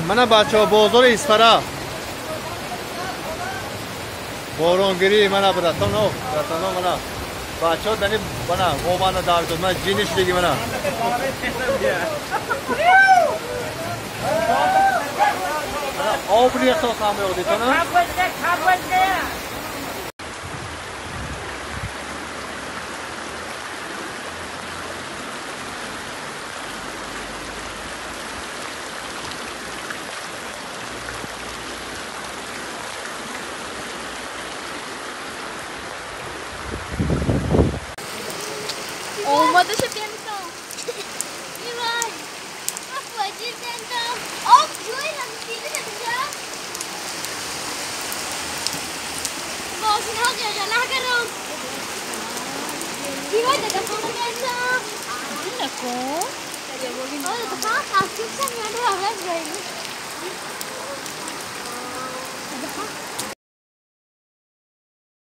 Мана бачаҳо, бозори Исфара. Боронгирӣ, мана братано, братано, мана. Бачаҳо дани мана ғобана дар мана ҷинни шудагӣ мана. Об рехто самоёқ дитона. Омадаша пентон. Ивай. Афваҷир пентон. Об ҷӯй ҳамсиди набиша. Мошинҳо ҷаҷала карон. Ивай дадафон пентон. Накун. О, дадафон қасиб шам яну авлад ҷойни.